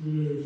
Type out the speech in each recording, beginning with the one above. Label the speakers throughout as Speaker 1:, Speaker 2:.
Speaker 1: Amen.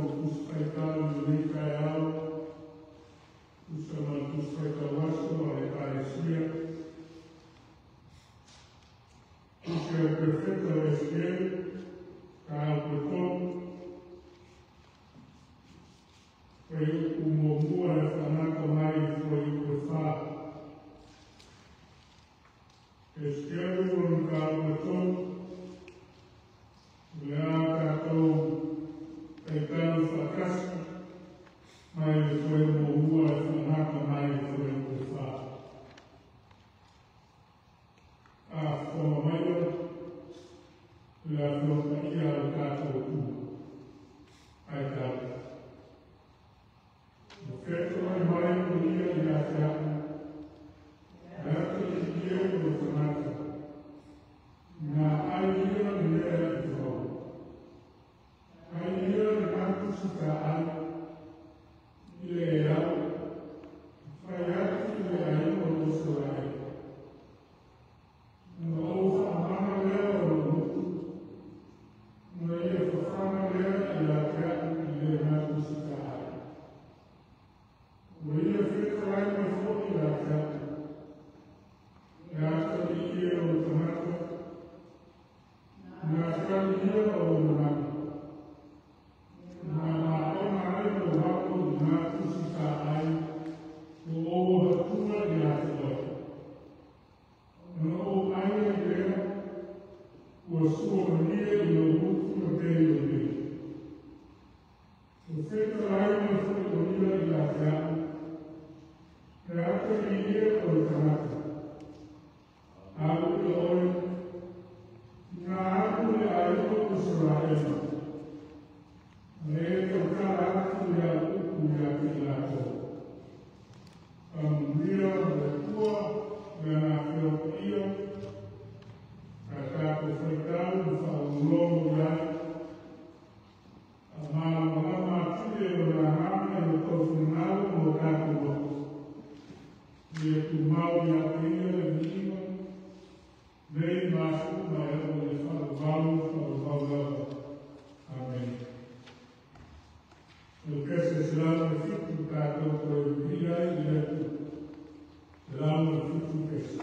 Speaker 1: Tatou Tusi Faitau i lenei taeao, tusa ma le Tusi Faitau Aso a le Ekalesia, Tusi a le Perofeta o Esikiele, Mataupu e 3, Fuaiupu 1 e faamata mai i le Fuaiupu 4. Esekielu lona mataupu e 3, o le a tatou faitau faatasi mai le fuaiupu 1 e faamata mai i le fuaiupu 4. A fofoga maia le Afioga Paia a lo tatou Atua. Aitau. Ua fetalai mai o ia ia te a'u, le Atalii e o le tagata, na ai ia le mea i fau. Ai ia le gatusitaai i le eau, fai atu i le aiga o Isaraelu. Ona ou faamana lea o lou gutu, ona ia fafaga lea ia te a'u i le gatusitaai. Ua ia fetalai mai foi ia te a'u, le Atalii e o le tagata, na tali ia o lou manago, na maona ai lou apo i gatusitaai ua ou avatua ia te oe. Ona ou ai ai lea, ua sua malie i lou gutu ma pei o nei. Ua fetalai mai foi o ia ia te a'u, le Atalii e o le tagata, alu ia oe, na alu le aiga o Isaraelu, ma e tautala atu i au upu ia te i latou. Faamanuia le Atua i Lana Afioga Paia, a tatou faitau ma faalogologo i ai. Faamalamalama atili e Lona Agaga i o outou finagalo ma o tatou loto. Ia tumau ia te Ia le viiga, nei ma aso uma e oo i le faavavau, faavavau lava. Amene. O le kese 107 tatou toe viia ai i le Atua. 107 kese.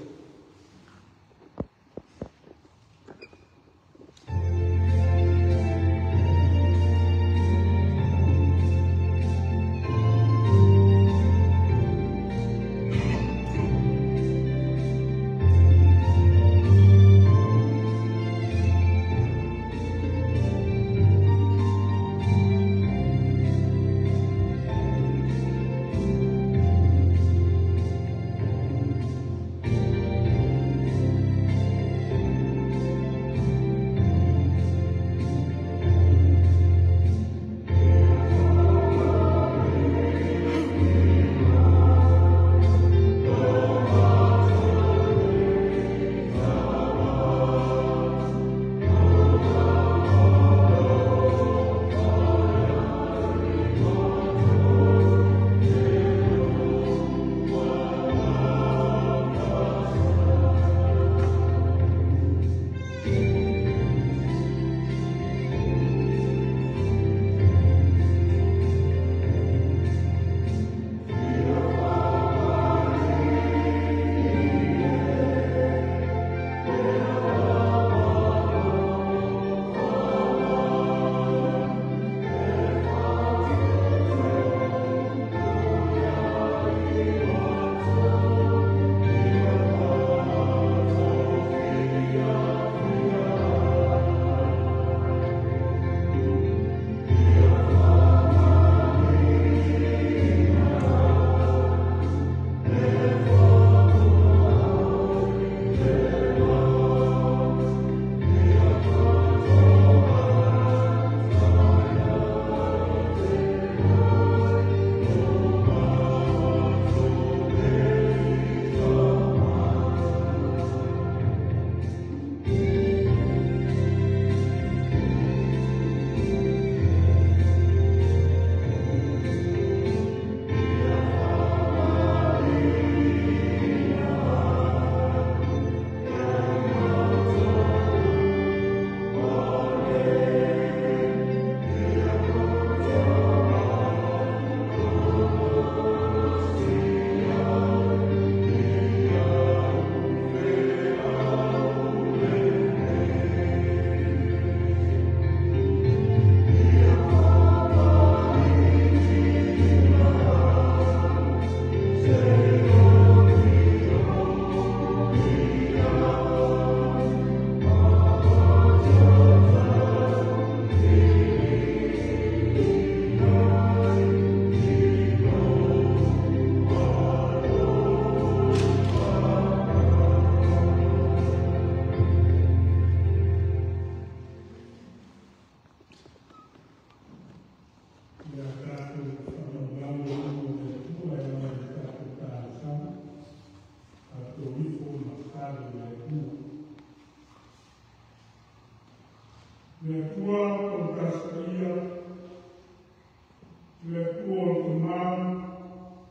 Speaker 1: Le Atua o le Tamā,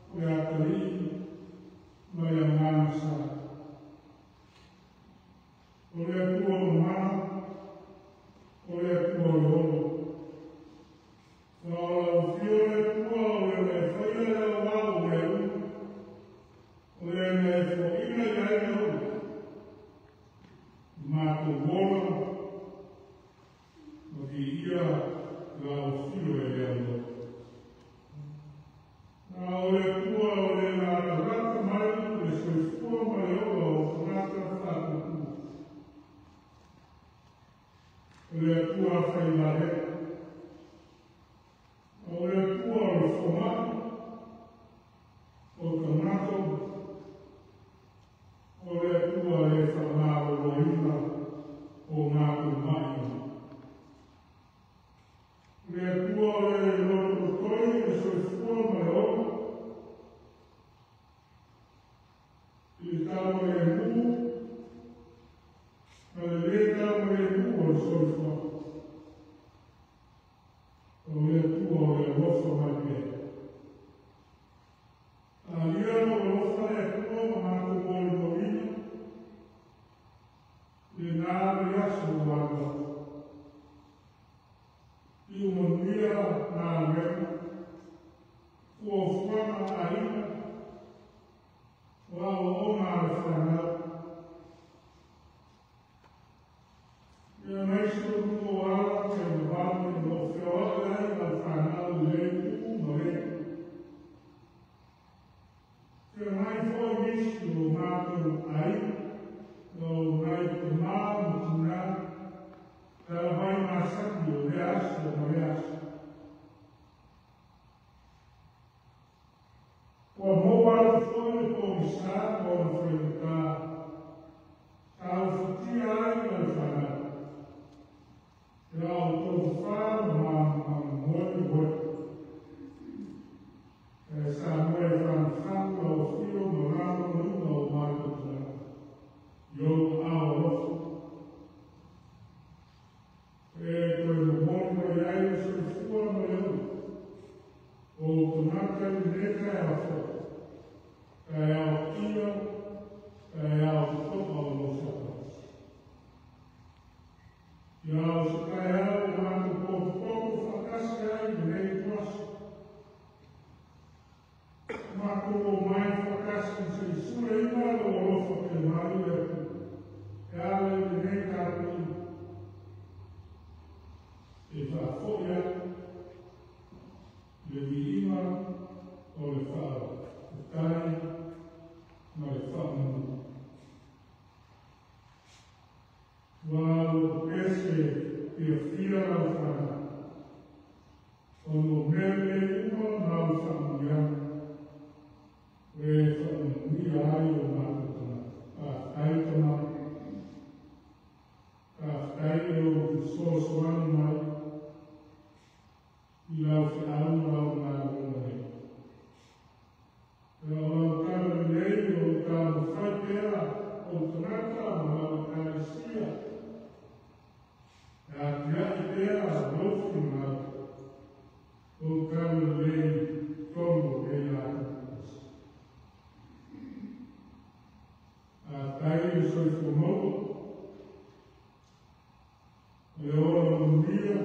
Speaker 1: o le Atalii, ma le Agaga Sa. O le Atua mamana, o le Atua o le ola. Aua o lau afio le Atua o le na e faia le aoao o mea uma, o le na e foaina i ai le ola, matou ola ma viia lau afio e le auloa. A o le Atua o le na latalata mai le soifua ma le ola o tagata faatuatua. O le Atua faivalea. O le Atua o le fomai, o tagata uma. O le Atua e faamaloloina o matou mai uma. O le Atua o le lotolotoi le soifua ma le ola, i le taumalemu ma le lē taumalemu o le soifuaga. O le Atua o le alofa mai pea. Talia lou alofa le Atua ma matou molimauina lena vaiaso ua alu atu. Iu manuia galuega, fuafuaga a aiga, o aoaoga a le fanau. Ia aemaise o luga o ala ma faigavave o lo o feoai ai lau fanau i lea itu ma lea itu. Feagai foi nisi o matou aiga, o nai tamā ma tinā, talavai masani o lea aso ma lea aso. Ua maua atu foi le pogisa ma ona faigata, sa ufatia ai lau fanau. Ia outou fafā ma mamoe oe. E sa moe fagufagu lau afio ma lagolagoina o matou tagata i ou aao alofa. E toe momoli mai ai le soifua ma le ola o ou tagata i lenei taeao fou, taeao paia, taeao totoa o lou faatasi. Ia o se taeao ua matou potopoto faatasi ai i lenei ituaso. Matou omai faatasi se i sueina lou alofa tele mai le Atua e ala i lenei tapuaiga. E faafoi atu le viiga o le faafetai ma le faamanu. Ua loto pese fiafia lau fanau, ona o mea lelei uma ma au faamanuiaga, e faamanuia ai o matou tagata. Faafetai Tama, faafetai i lou fesoasoani mai i lau feau ma lau galuega nei. Ia o lau tala lelei o lou taumafai pea ou tagata ma lau Ekalesia, e atiae pea lou finagalo, ou tala lelei totonu o nei latou. Faafetai le soifua maua, o le ola manuia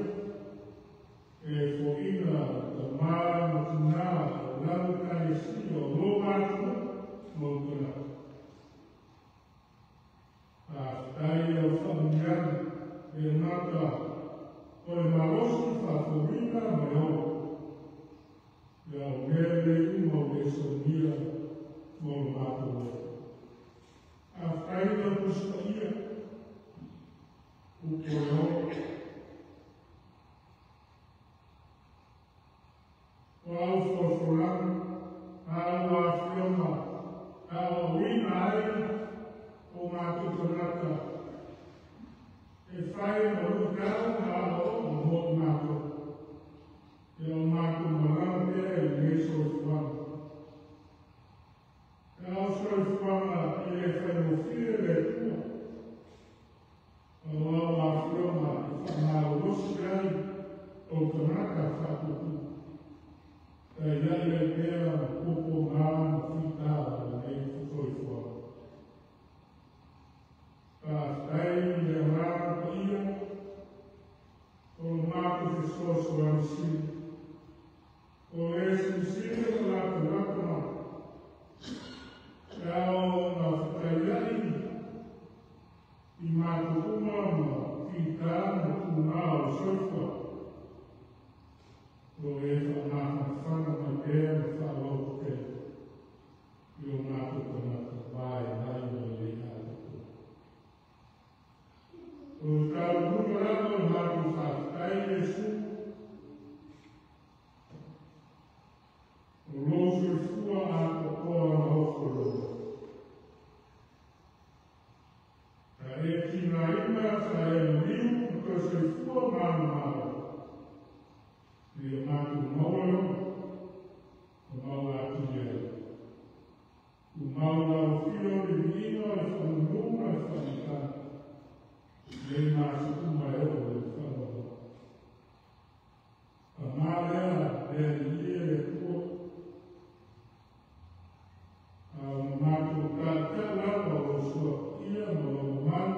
Speaker 1: e foaiina tamā ma tinā o lau Ekalesia o lou atunuu ma ou tagata. Faafetai lau faamanuiaga le gata o le malosi faafouina ma le ola. Ia o mea lelei uma ua e saunia mo lo matou ola. Faafetai lau Tusi Paia, upu o le ola. O au folafolaga, au afioga, aoaoina ai o matou tagata, e fai ma luitau ma aoaoga mo i matou. Ia o matou malaga pea i lenei soifuaga. Ia o soifuaga e le faigofie le Atua. O au afioga e faamalolosi ai ou tagata faatuatua. Lo e whaamafanafana mai pea ma whaawau tele i o mātou tagata vai vai o le lei atoa. O tau luna lava o mātou whaatai Iesu, o lou soifua atoatoa na ofo loa. Ka e tinaina sa e maliu ma toe soifua manumalo, ia mātou maua lona, o maua atili ai. U mau lau fia o le viiga o le whaanunu ma le whaanitana, le maso uma e o le whaaloa. Pa mā lea, lea ni ia le tua, a o na mātou tātau lava o sua ia ma lau mamalu,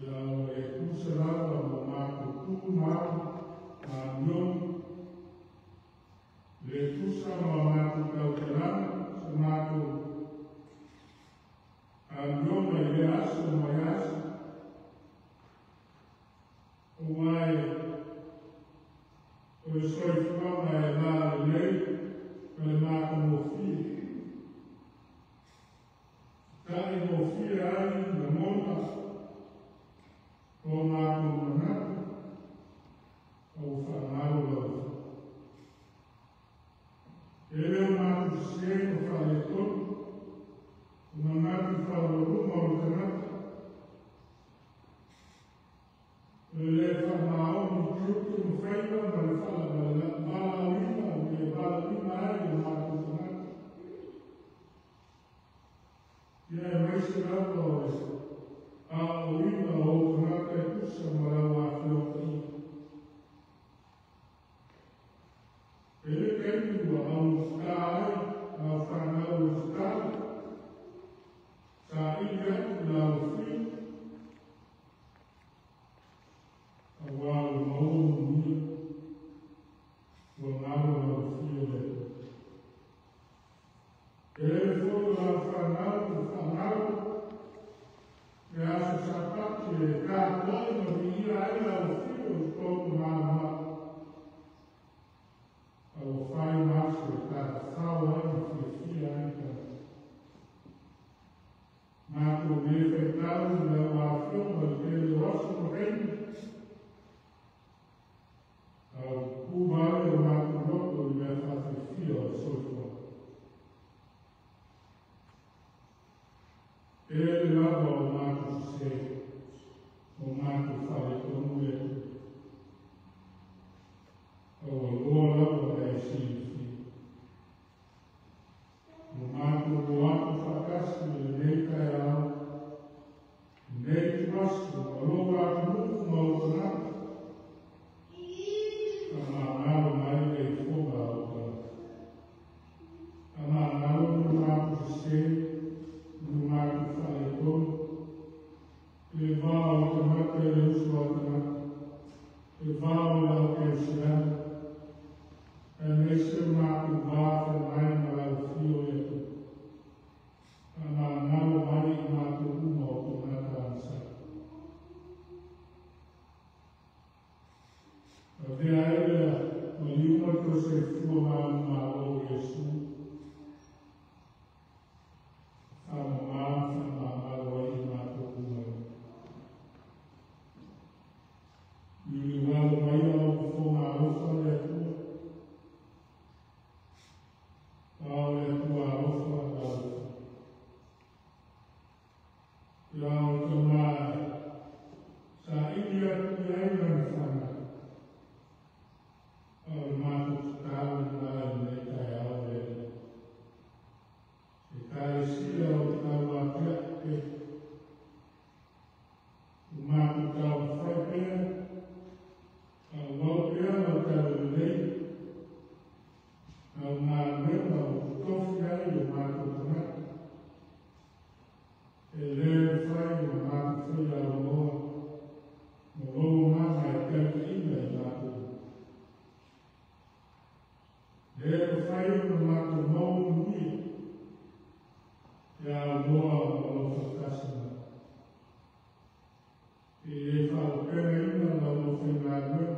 Speaker 1: ia o e tusa lava mo mātou tū māu, a miomi, le tusa ma mātou tautalanga, sa mātou a miona i le aso mai aso, o mai o le soifuaga e la lelei ma le matagofie. Taʻigofie ai lagona o matou manatu a ua faagalo lau. E le o matou sesē ma faaletonu, o manatu faalualuma o le tagata, o le lē faamaoni i tiute ma faiva ma le valaauina ua e valaauina ai o matou tagata. Ia aemaise lava o le aoaoina o ou tagata e tusa ma lau afioga paia. E le taimi ua augata ai lau fanau o tatalo, saili atu i lau afio, auā ua maua manuia, ua galo lau afio le Atua. E le foi o lau fanau ua faagalo le aso Sapati e tapuai ma viia ai lau afio i totonu o malamala, a ua fai ma aso e tafafao ai ma fiafia ai tagata. Matou lē faitau i lau afioga i le tele o aso ma taimi, a ua pupū vale o matou loto i mea faafiafia o le soifuaga. Tele lava o matou sesē, o matou faaletonu le Atua, a ua loa lava ona e silafia. Ua matou o atu faatasi i lenei taeao, lenei ituaso, ma lou atunuu ma ou tagata, faamagalo mai le ifoga a ou tagata. Faamagalo lo matou sesē, lo matou faaletonu, le va o le tagata i le uso a tagata, le va o le aukerisiano, aemaise o matou va feagai ma lau afio le Atua. Faamagalo mai i matou uma o tagata agasala. Avea ai lea maliu ma le toe soifua manumalo o Iesu, faamamā ma faamagalo ai i matou uma. Liuliualo mai au fofoga alofa le Atua, a o le Atua alofa lau afio. Ia o le tama saili atu i ai lana fanau, a o le matou tatalo lena i lenei taeao le Alii. Ekalesia o te tauatiae pea, ua matou taumafai pea, faaauau pea lau talalelei, lau galuega ua totofi ai o matou tagata. E lē mafai ona matou faia aunoa ma lou agaga e taitaiina i matou. Lē mafai ona matou maua manuia e aunoa ma lou faatasi mai. E le faalupegaina lau aufaigaluega,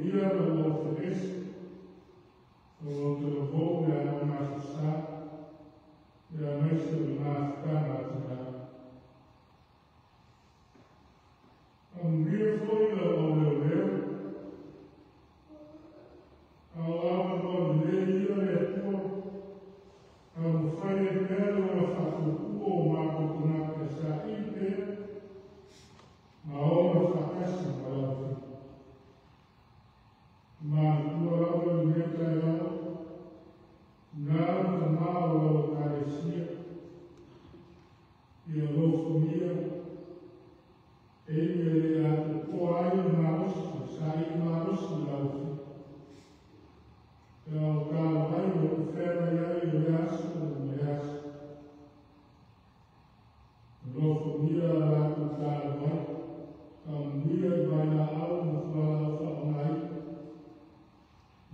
Speaker 1: Alofagia lau aufeese, o lau talavou le aoga Aso Sa, aemaise o le mafutaga a tinā. Faamanuia foi lau auleoleo, a o avanoa lelei ia le Atua, taumafai ai pea le ola faapuupuu o matou tagata e saili pea ma ola faatasi ma lau Afioga. Manatua lava i lenei taeao, tina ma tamā o lau Ekalesia, ia alofagia taimi e le atoatoa ai le malosi, e saili malosi i lau Afioga. Ia o talavai o lo o feagai ai o le aso ma le aso. Alofagia a latou talavai, faamanuia i vailaau ma fualaau faaaogaina,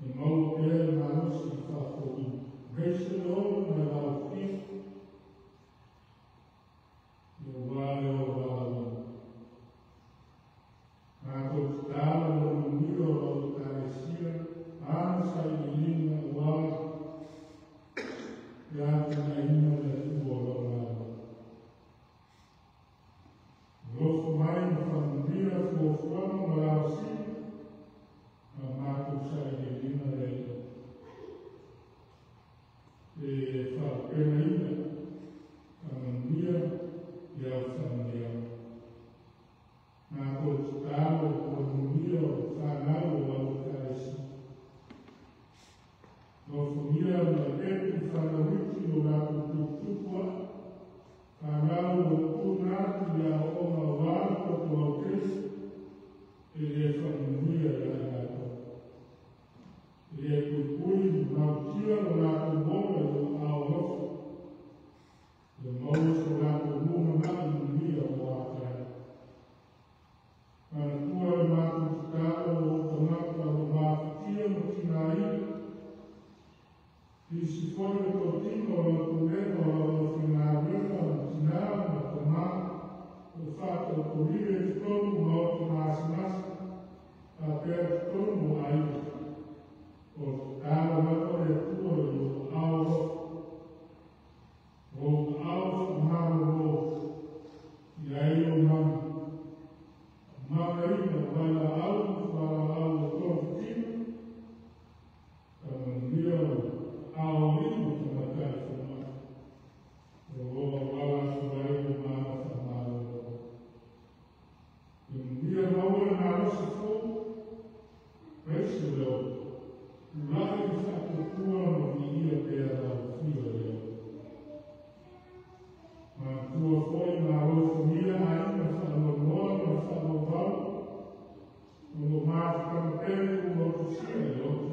Speaker 1: e maua pea le malosi i faafouina. Aemaise le ola ma le laofia, aua le ola valaauina. Matou tatalo mo le manuia o lau Ekalesia, ana sailiiliga aua le atinaeina o le atunuu o lo o galuega. Alofa mai ma faamanuia fuafuaga ma laosili ma matou sailiiliga le Alii. E faalupegaina, faamanuia i au faamanuiaga. Matou tatalo mo le manuia o fanau o lau Ekalesia. Alofagia Mailetu ma fanauiti o latou tuputupu ae, fanau o tuuina atu i aoaoga aua le toto lautele, e le faamanuia ia i latou. E puipui ma malutia lo latou ola i lou aao alofa, ia maua so latou lumanai manuia mo a taeao. Manatua le matou tatalo o tagata o lo o mafatia ma tigaina, nisi foi o totino o lau pulega o lau aufaigaluega ma tinā ma tamā, o faataotolia i totonu o maota gasegase, faapea totonu o aiga. O tatalo lava le Atua i lou aao alofa, lou aao faamalolo, i ai lou mana, magaina o vailaau ma fualaau o togafitiga, faamanuia o aoalii ma tamaitai fomai, o lo o auala atu ai le mana faamalolo. Ia manuia maua le malosi fou, aemaise o le tulai ma faatuatua ma viia pea lau Afio e le Alii. Manatua foi ma alofagia aiga faanoanoa ma le faavauvau, o lo o mafutaga pea i uluautusia i le loto,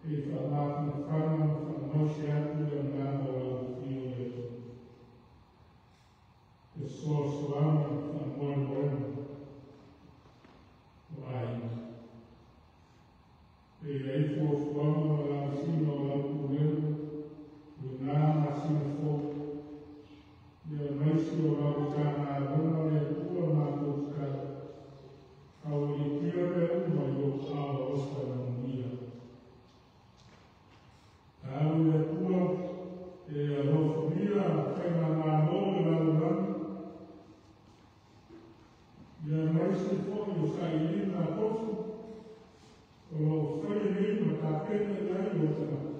Speaker 1: e faamafanafana ma faamaise atu le agaga o lau Afio le Atua. Fesoasoani ma faamoemoega o aiga. E i ai fuafuaga ma lausiga o lau pulega, i lena masina fou, aemaise o lau Matagaluega le Atua matou tatalo. Aualiitia mea uma i lou aao alofa e manuia. Alo le Atua e alofagia faigamalo o le lalolagi, aemaise foi o sailiga a tofi o lo o faia nei ma tapena i ai o tagata.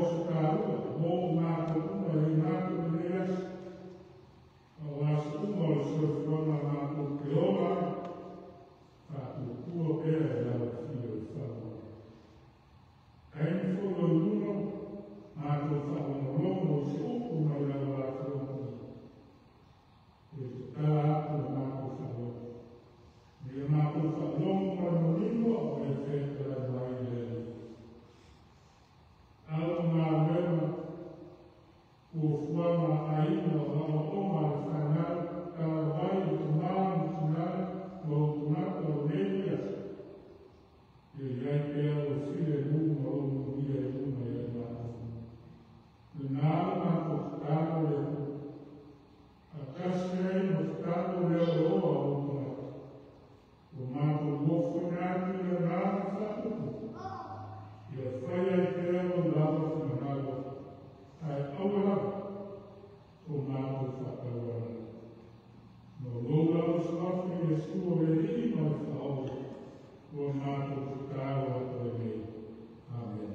Speaker 1: oso tāua, mō mātou uma i mātou nei aso. O aso uma o le soifuaga mātou te ola, faatuatua pea i lau afio i faamamae. Taimi foi o i luga, mātou faalogologo i se upu mai lau Afioga i le tatala atu o mātou faalogo. Ia mātou faalogo ma le manino o le fetalai mai i le Alii. Ao galuega fuafuaga a aiga o aoaoga a le fanau, talavai i tamā ma tinā ma ou tagata o lenei vaiaso. Ia i ai pea lou filemu ma lou manuia i luga ia i matou. Lena le matou tatalo le Atua. Faatasi ai ma tatalo le aoaoa o ou tagata. Ua matou ofoina atu i le agaga faatupu. Ia fai ai pea lou lava finagalo, ae aua lava so matou faatauanau. No lou lava suafa Iesu o le Alii ma le Faaola, ua matou tatalo atu ai nei. Amene.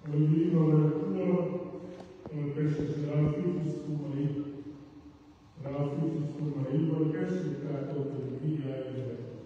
Speaker 1: O le viiga o le Atua o le pese 179. 179 le pese tatou te viia ai i le Atua.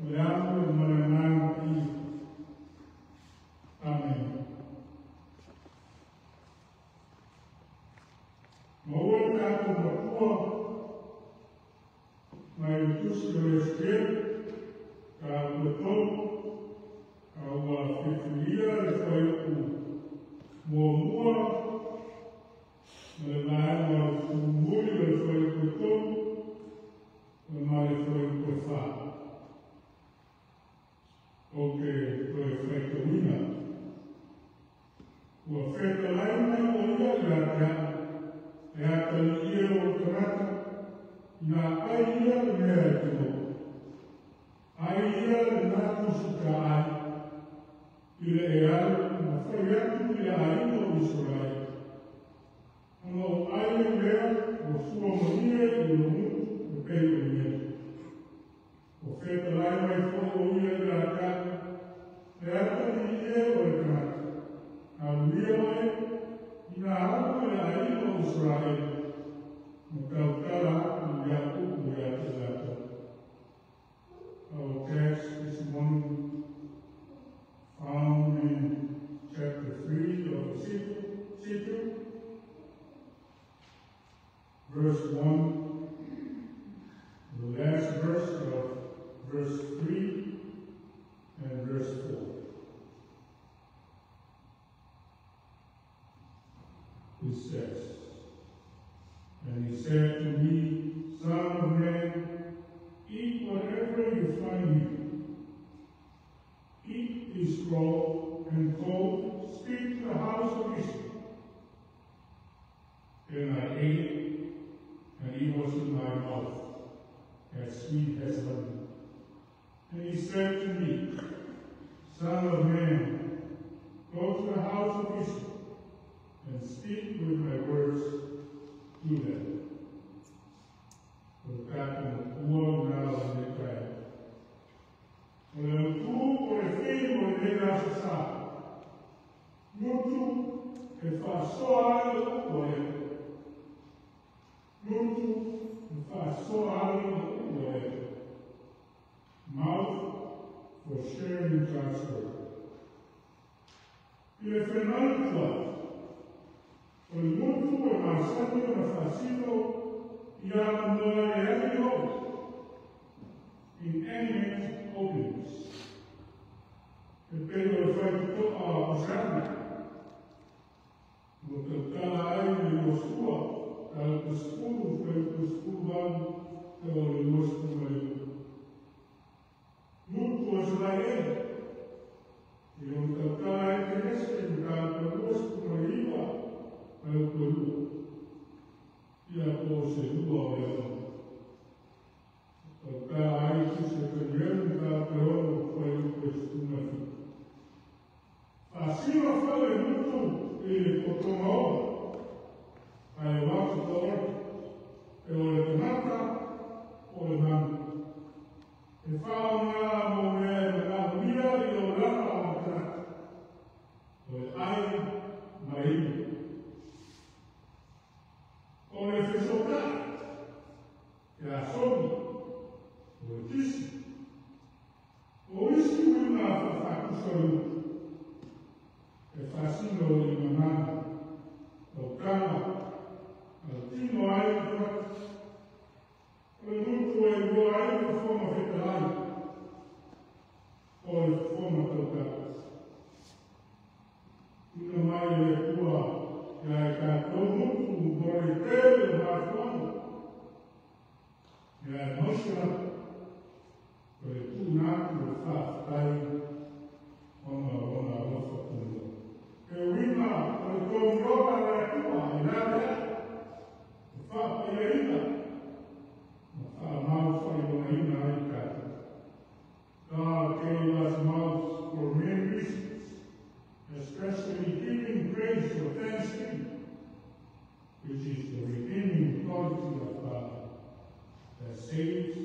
Speaker 1: O le Amu ma le Agaga Paia. Amen. Maua le tatou Matua mai le Tusi o Esekiele, mataupu e 3, a ua filifilia le fuaiupu muamua ma le vaega o le mulimuli o le fuaiupu e 3 ma le fuaiupu e 4. Ou te toe faitauina. Ua fetalai mai o ia ia te au, e atalii e o le tagata, ina ai ia le mea e te maua. Ai ia lena tusitaai i le e alu ma fai atu i le aiga o Isaraele. Ona o ai le mea ua fua malie i lou gutu e pei o le mea. Ua fetalai mai foi o ia ia te au, e atalii e o le tagata. Aluia oe ina auga le aiga o Isaraele, ma tautala atu i au upu ia te latou. Our text this morning found in chapter 3 of Ezekiel, verse 1, the last verse of verse 3 and verse 4. It says, And he said to me, Son of man, eat whatever you find here. Eat this scroll and go speak to the house of Israel. Then I ate it, and it was in my mouth, as sweet as honey. And he said to me, Son of man, go to the house of Israel, and speak with my words to them. O le tatou Matua lena o lenei taeao. O le autu o le fili o lenei aso sa. Gutu e faasoa ai le upu a le Atua. Gutu e faasoa ai le upu a le Atua. Mouth for sharing God's word. I le whenau tuai, o le gutu e masani ona faasino i avanoa e ai o inanimate openings. E pei o le faitotoa a Hosanna, ua tautala ai le Iosua, mataupu 10, fuaiupu 18, e oo i le 25. Gutu o Israeli, i ona tautala ai Kenese, mataupu 29, fuaiupu 2. Ia po o se lua o le ono. Tautala ai Tusi o Tanielu, mataupu e 6, fuaiupu e 17. Faasino foi le gutu i le totoga oa, ae o atu to'oto, e o le tagata o le manu. E faaaoga mo mea e manaomia i le olaga o le tagata, o le ai ma le inu. O le fesootai, e asogi, o le tisi. O isi uiga faafaatusa o le gutu, e faasino i gagana, tautaga, autino ai le tagata. O le gutu e iloa ai le Fofoga Fetalai, o le Fofoga Tautala. Tuuina mai e le Atua ia i tatou gutu mo le tele o mafuaaga. Ia e mausi lava, o le tuuina atu o le faafetai ona o lona alofa tunoa. E uiga o le togiola a le Atua e la te ai, e faapaiaina ma faamaufailogaiina ai tatou. God gave us mouths for many reasons, especially giving praise or thanksgiving, which is the redeeming quality of God that saves,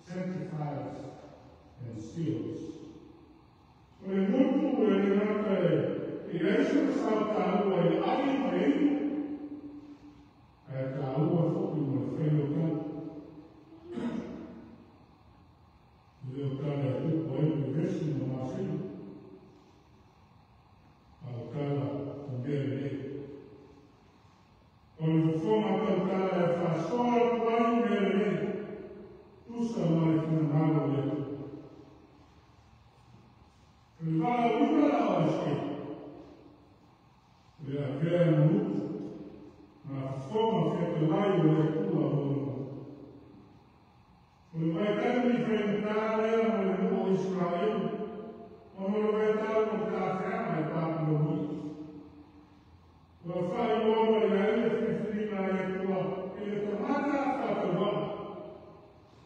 Speaker 1: sanctifies, and seals. O le gutu e le gata e leai sona sao taua i le ai ma le inu, ae taua foi mo le faia o tala. E le o tala Whailoa mai ai le filifiliga a le Atua i le tagata faatauvaa,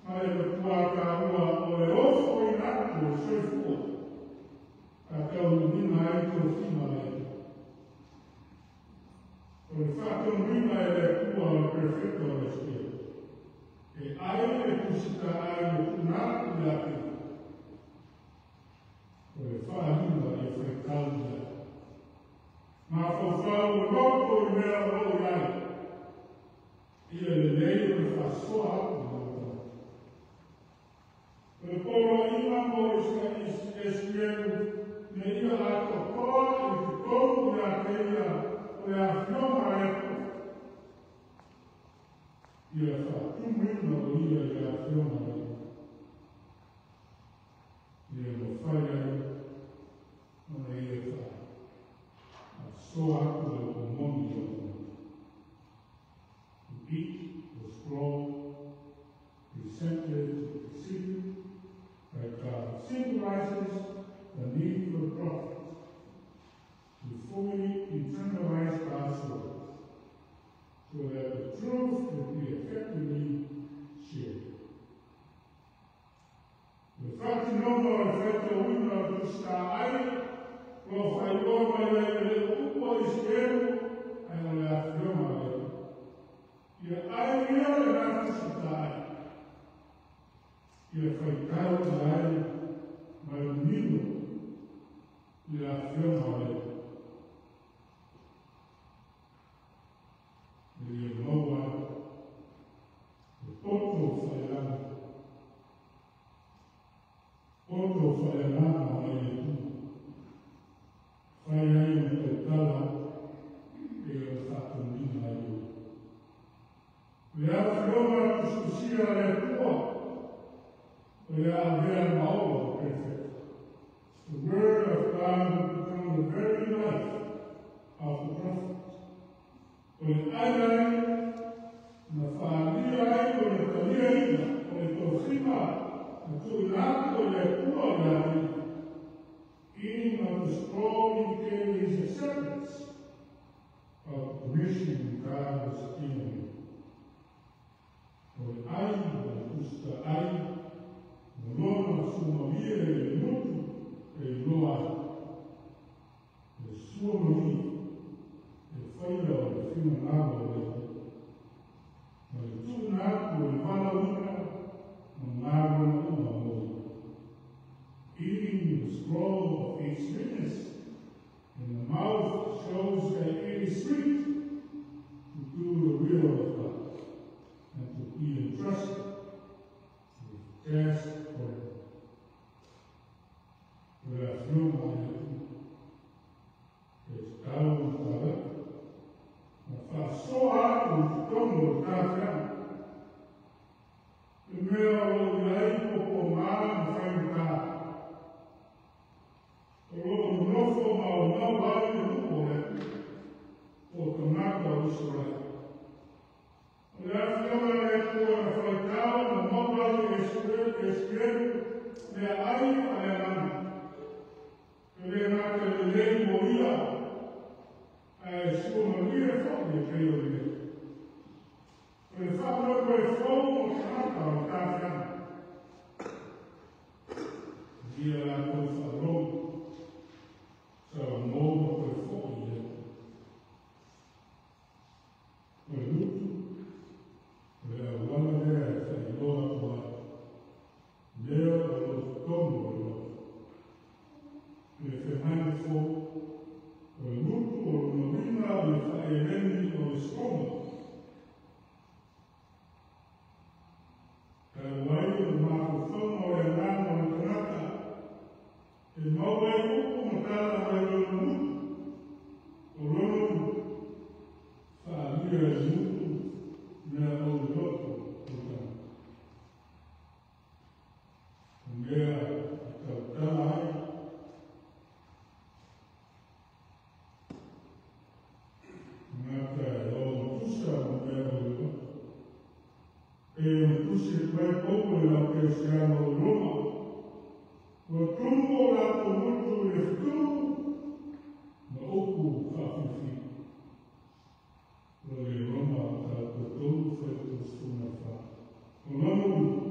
Speaker 1: ma e matua taua o le ofoina atu o le soifua faataunuuina ai tofiga a le Atua. O le faatonuina e le Atua o le perofeta o Esekiele, e ai le tusitaai le tuuina atu ia te ia, o le faaaliga ia faitau i ai. Mafaufau o loto i mea o lo o i ai, ia lelei o le faasoa atu i lau tagata. O le poloaiga mo Esekielu ina ia atoatoa i totonu ia te ia o le afioga a le Atua. Ia faatumuina o ia i le afioga a le Atua. Ia mafai ai ona ia faasoa atu le upu moni i lau tagata. To eat the scroll presented to Ezekiel by God symbolizes the need for the prophet to fully internalize God's word so that the truth can be effectively shared. Le faatinoga o le faitauina o le tusitaai o lo o faailoa mai ai e le upu a Esekielu ae o le afioga a le Atua. Ia ai ia lena tusitaai, ia faitau i ai ma le manino i le afioga a le Atua. Ina ia maua ai le poto faaleagaga, poto faaleagaga mai le Atua. Fai ai ona tautala e ona faatonuina ai oe. O le afioga tusitusia a le Atua, o le a avea ma ola o perofeta. The word of God will become the very life of the prophet. O le ai ai, na faalia ai o le taliaina o le tofiga na tuuina atu e le Atua ia te ia. Eating of the scroll indicated his acceptance of the commission God was giving him. O le ai o le tusitaai, ma lona suamalie i le gutu e iloa ai. Le suamalie e faia o le finagalo o le Atua. Ma le tuuina atu o le valaauina ma galuega uma mo ia. Eating the scroll of its sweetness in the mouth shows that it is sweet to do the will of God and to be entrusted with task for him. O le afioga a le Atua, e tatau ona talai, na faasoa atu i totonu o le tafiaga. Le mea o lo o i ai puapuaga ma faigata. O lo o nonofo maumau ai le nuu o le Atua, po o tagata o Isaraele. O le afioga a le Atua na faitau na maua ai e Esekielu meaai faaleagaga. E le gata lelei mo ia, ae suamalie foi e pei o lenei. O le faamoemoe fou o tagata o le tafiaga. Ia latou faalogo, salamo ma toe foi i le Atua. O le gutu, o le auala lea e faailoa atu ai, mea o lo o totonu o le loto. I le feagaiga fou, o le gutu o lona uiga o le faaeleni o le soma. Talu ai o le mafaufauga o le agaga o le tagata, e maua ai upu ma tala mai lona gutu, o lona uiga, faaalia e le gutu mea o le loto o le tagata. O mea e tautala ai, tagata e ogatusa ma mea o le loto. E ona tusi atu ai Paulo i lau kerisiano o Roma, ua tumu o latou gutu i le fetu ma upu faafilifili. 24. O lona uiga,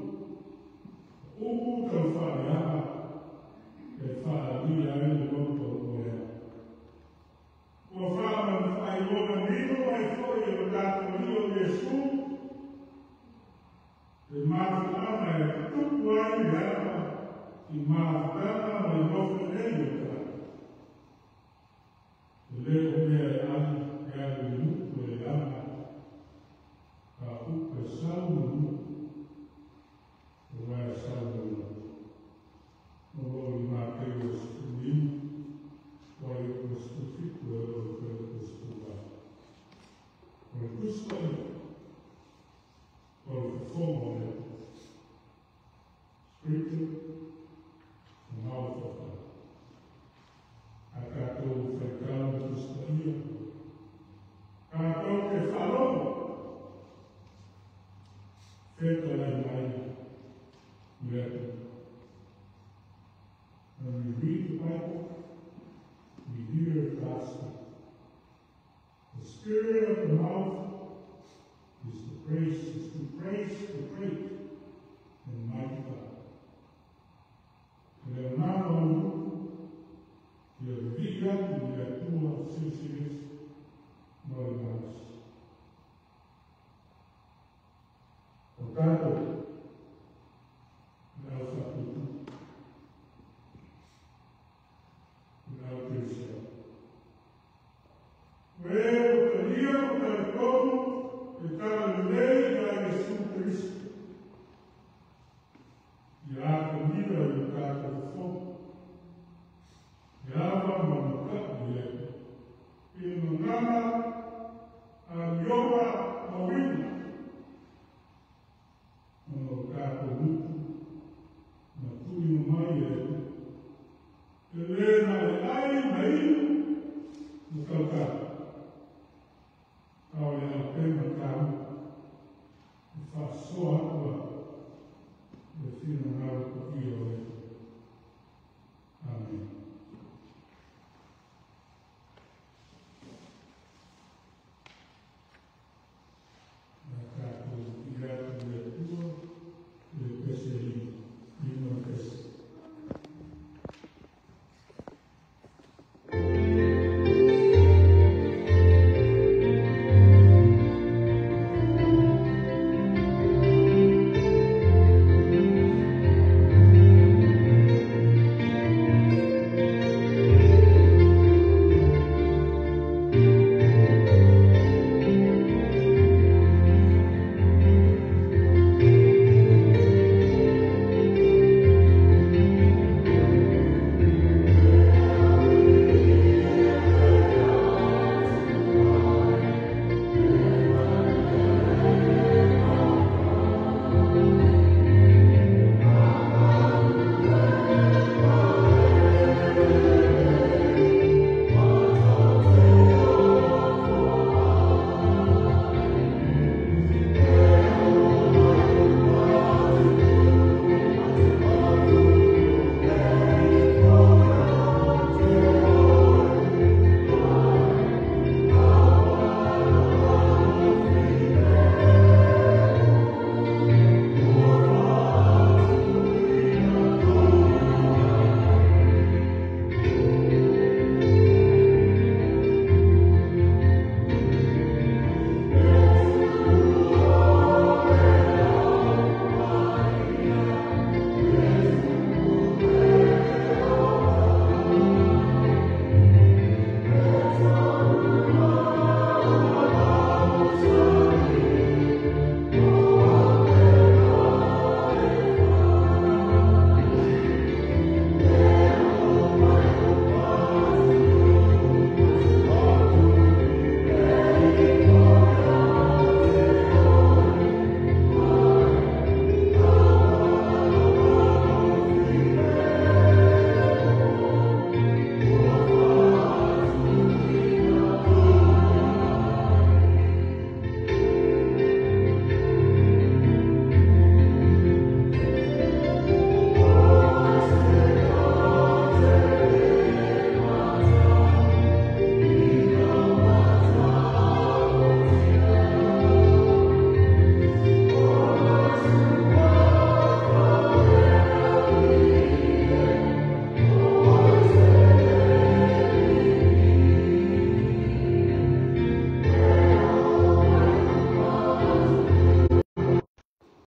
Speaker 1: o upu taufaaleaga e faaalia ai le loto ua leaga. Ua faailoa manino mai foi e lo tatou Alii o Iesu le mafuaaga e tutupu ai leaga i mafutaga ma le nofo nei o tagata. E le o mea e ai e alu i le gutu e leaga, a o upu e sau i le gutu, aua e sau mai le loto. O lo o i Mateo 19, fuaiupu 17 e oo i le fuaiupu 18. O le Tusi Paia, o le fofoga o le Atua. Scripture, the mouth of God. A tatou faitau le Tusi Paia, tatou te faalogo, fetalai mai le Atua.